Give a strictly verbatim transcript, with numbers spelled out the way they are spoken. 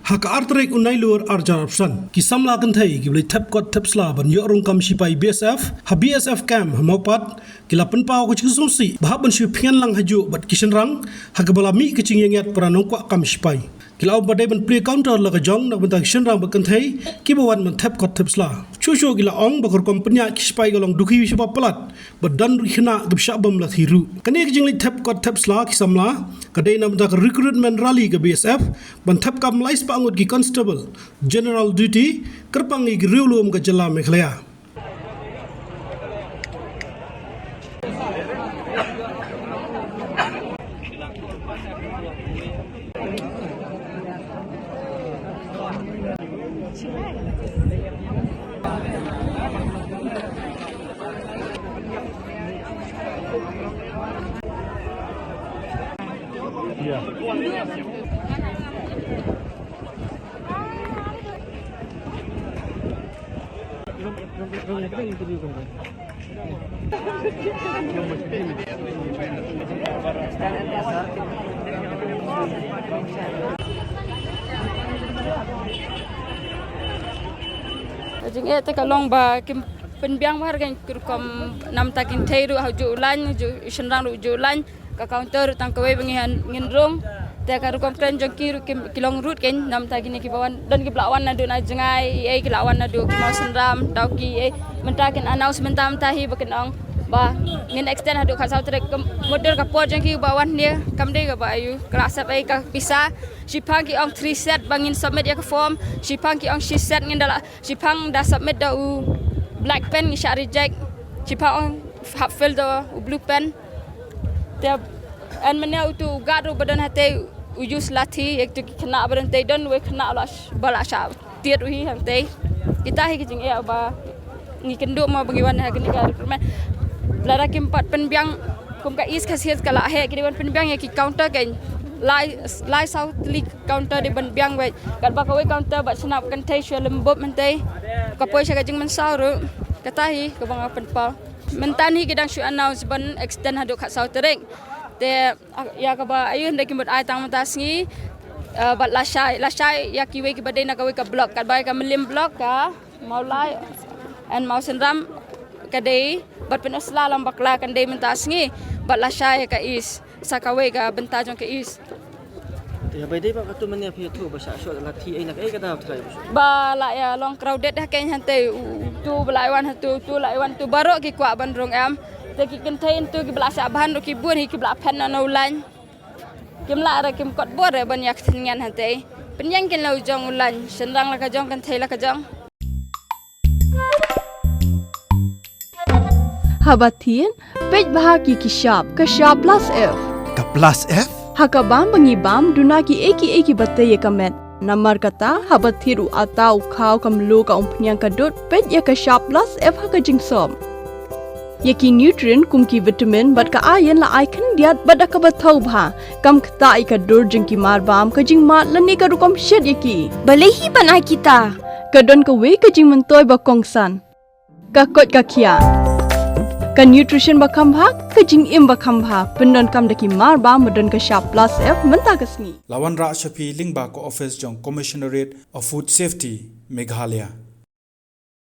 Ha ka ar tarik u Nailur ar hajar arphew san, ki samla kynthei kiba la thep kot thep sla ban ïoh rung kam shipai B S F ha B S F camp ha Mawpat, ki la pynpaw ka jingsngewsih ba hap ban shu pynïalang hajuh bad ki shynrang ha kaba la mih ka jingïaingiat para nongkwah kam shipai. Ki la ong ba dei ban plie counter la ka jong na ka bynta ki shynrang bad kynthei kiba wan ban thep kot thep sla. Shuh shuh ki la ong ba ka rukom pynïaid ki shipai ka long dukhi shibun palat, ba don ruh ki khynnah kiba shah bam la thie ruh. Kane ka jingleit thep kot thep sla ki samla ka dei na bynta ka recruitment rally ka B S F ban thep kam lai spah ngut ki constable general duty kyrpang ïa ki riewlum ka jylla Meghalaya. Jingeh te ka long ba kim pynbiang bha ruh kein, ka rukom namar ki kynthei ruh ha juh u lain, juh shynrang ruh juh u lain. Ka counter ruh tang kawei ba ngi hap ngin rung. Te ka rukom kren jong ki ruh ki, ki long ruh kein, namar kine kiba wan, don kiba la wan naduh na jngai, ei, ki la wan naduh ki Mawsynram, Dawki, ei. Mynta kin announce mynta mynta hi ba kin ong ba ngin extend haduh khatsaw tarik. Ka mut ka por jong ki ba wan hangne kam dei kaba aiu, ka la sep ei ka pisa. Shiphang ki ong three set ba ngin submit ïa ka form, shiphang ki ong shi set ngin da la, shiphang da submit da u black pen ngi shah reject, shiphang ong hap fill da u blue pen. Te en mynne utu u guard ruh ba don hatei u use lathi ïa kitu ki khynnah ba don tei, don wei khynnah la sh-, ba la shah tied u hi hangtei. Kita hi ki jingeh ba ngi kynduh mo ba ngi wan ha kane ka recruitment. Lada kim pat pynbiang kum ka East Khasi Hills ka la heh ki dei ban pynbiang ïa ki counter kein. Lai, lai saw tylli counter dei ban biang wei. Katba kawei counter ba shnap kynthei shu lem bup hangtei. Ka poi sha ka jingmynsaw ruh. Kata hi kaba nga pynpaw. Mynta hi ki dang shu announce ban extend haduh khatsaw tarik. Te, ah, ïa kaba aiu hynrei ki mut ai tang mynta sngi, eh, bad lashai, lashai ïa kiwei kiba dei na kawei ka block, katba ïa ka Mylliem block, ka Mawlai and Mawsynram ka dei, bad pynïasoh lang bakla kan dei mynta sngi, bad lashai ïa ka East, sa kawei ka bynta jong ka East. Te ba dei ba katu mynne phi ïathuh ba shah shot la thi ei na kaei ka daw trai ba shah. Ba la ïa long crowded ha kein hangtei, utu ba la wan hatu, utu la wan tu, baroh ki kwah ban rung em. Te ki kynthei hangtu kiba la shah ban ruh ki bun hi, kiba la phet na u lain. Kim lah re, kim kot bor re ban ïa ktien ngan hangtei. Pynïeng kin la u jong u lain, shynrang la ka jong, kynthei la ka jong. Haba thied, peit bha ki ki shap, ka shap plus F. Ka plus F? Ha ka bam ba ngi bam, duna kiei kiei kiba tei ïa ka met. Namar kata, haba thied u atta, u khaw, ka mluh, ka umphniang, ka dud, peit ïa ka shap plus F ha ka jingsop. Ïa ki nutrient kum ki vitamin bad ka iron la ai khyndiat bad da kaba thaw bha. Kam ktah ïa ka dur jong ki marbam, ka jingmad lane ka rukom shet ïa ki. Balei hi ban ai kita? Ka don kawei ka jingmyntoi ba kongsan. Ka koit ka khiah. Ka nutrition ba kham bha, ka jingim ba kham bha, pyndonkam da ki marbam ba don ka shap plus F mynta ka sngi. La wanrah sha phi lyngba ka office jong Commissionerate of Food Safety, Meghalaya.